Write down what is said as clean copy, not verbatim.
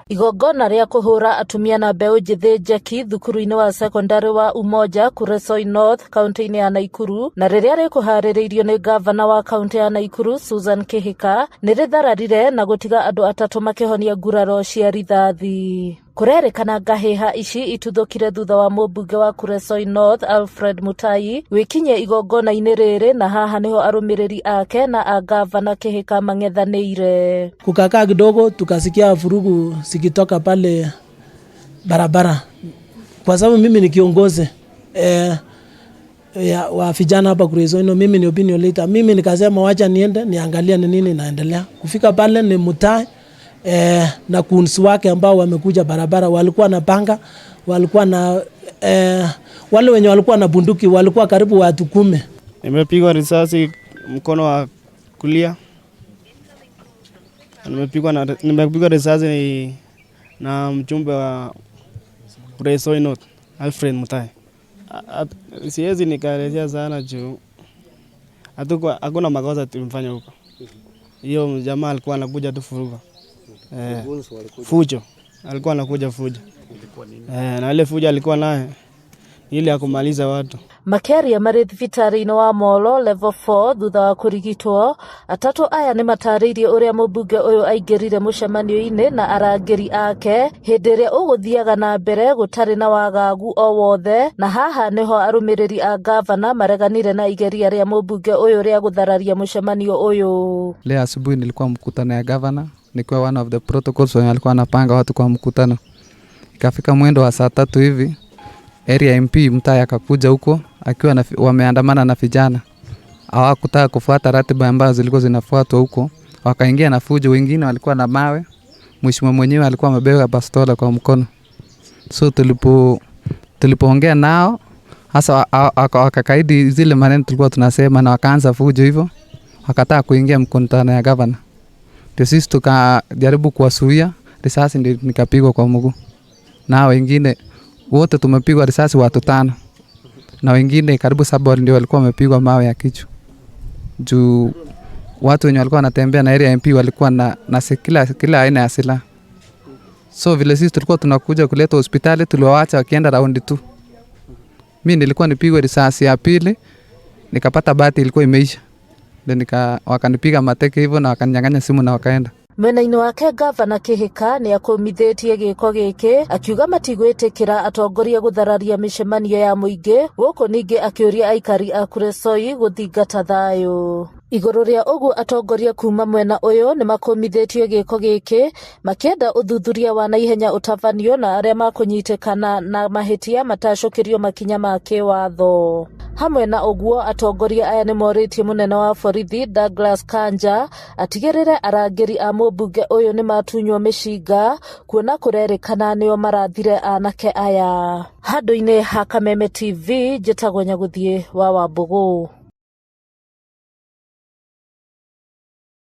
Igongona rĩa kũhũra atumia na mbeũ njĩthĩ njeki thukuru-inĩ wa sekondarĩ wa Umoja Kuresoi North kaunti-inĩ ya Naikuru na rĩrĩa rĩkũharĩrĩirio nĩ ngavana wa kaunti ya Naikuru Susan Kihika nĩ rĩthararire na gũtiga andũ atatũ makĩhonia nguraro cia rithathi. Kũrerĩkana ngahĩha ici ituthũkire thutha wa mũmbunge wa Kuresoi North Alfred Mutai gwĩkinyia igongona-inĩ rĩrĩ na haha nĩho arũmĩrĩri ake na a ngavana Kihika mang'ethanĩire. Kukakaa kidogo tukasikia vurugu zikitoka pale barabara, kwa sababu mimi ni kiongozi wa vijana hapa Kuresoi, mimi ni opinion leader. Mimi nikasema wacha niende niangalie ni nini inaendelea. Kufika pale ni Mutai na goons wake ambao wamekuja barabara, walikuwa na panga, walikuwa na wale wenye walikuwa na bunduki walikuwa karibu watu 10. Nimepigwa risasi mkono wa kulia. Nimepigwa risasi na mjumbe wa Kuresoi North Alfred Mutai. Siwezi nikaelezea sana juu hakuna makosa tumefanya huko. Hiyo jamaa alikuwa anakuja tu furuga. Fujo. Alikuwa anakuja fujo. Na ile fujo alikuwa naye ile ya kumaliza watu. Makeria marĩ thibitarĩ-inĩ wa Molo level 4 thutha wa kũrigitwo. Atatũ aya nĩ matarĩirie ũrĩa mũmbunge ũyũ aingĩrire mũcemanio-inĩ na arangĩri ake hĩndĩ ĩrĩa ũgũthiaga na mbere gũtarĩ na wagagu o wothe, na haha nĩho arũmĩrĩri a ngavana mareganire na igeria rĩa mũmbunge ũyũ rĩa gũthararia mũcemanio ũyũ. Leo asubuhi nilikuwa mkutano ya gavana, nilikuwa one of the protocols wenye alikuwa anapanga watu kwa mkutano. Ikafika mwendo wa saa 3 hivi, area MP Mutai akakuja huko akiwa wameandamana na vijana. Hawakutaka kufuata ratiba ambazo zilikuwa zinafuatwa huko, wakaingia na fujo, wengine walikuwa na mawe. Mheshimiwa mwenyewe alikuwa amebeba bastola kwa mkono. So tulipoongea nao hasa wakakaidi zile maneno tulikuwa tunasema na wakaanza fujo hivyo, wakataa kuingia mkutano ya gavana. Ndio sisi tukajaribu kuwazuia, risasi ndio nikapigwa kwa mguu. Na wengine wote tumepigwa risasi watu 5. Na wengine karibu 7 ndio walikuwa wamepigwa mawe ya kichwa. Juu watu wenye walikuwa wanatembea na area MP walikuwa na kila aina ya silaha. So vile sisi tulikuwa tunakuja kuleta hospitali, tuliwaacha wakienda round 2. Mimi nilikuwa nipigwe risasi ya pili, nikapata bahati ilikuwa imeisha. Ndio wakanipiga mateke hivyo na wakaninyang'anya simu na wakaenda. Mwena-inĩ wake ngavana Kihika nĩ akũmithĩtie gĩko gĩkĩ akiuga matigwĩtĩkĩra atongoria gũthararia mĩcemanio ya mũingĩ gũkũ ningĩ akĩũria aikari a Kuresoi gũthingata thayũ. Igũrũ rĩa ũguo atongoria kuma mwena ũyũ nĩ makũmithĩtie gĩko gĩkĩ makĩenda ũthuthuria wa naihenya ũtabanio na arĩa makũnyitĩkana na mahĩtia matacũkĩrio makinya ma kĩwatho. Hamwe na ũguo atongoria aya nĩ morĩtie mũnene wa borithi Douglas Kanja atigĩrĩre arangĩri a mũmbunge ũyũ nĩ matunywo mĩcinga kuona kũrerĩkana nĩo marathire anake aya. Handũ-inĩ ha Kameme TV njĩtagwo Nyagũthiĩ wa Wambũgũ.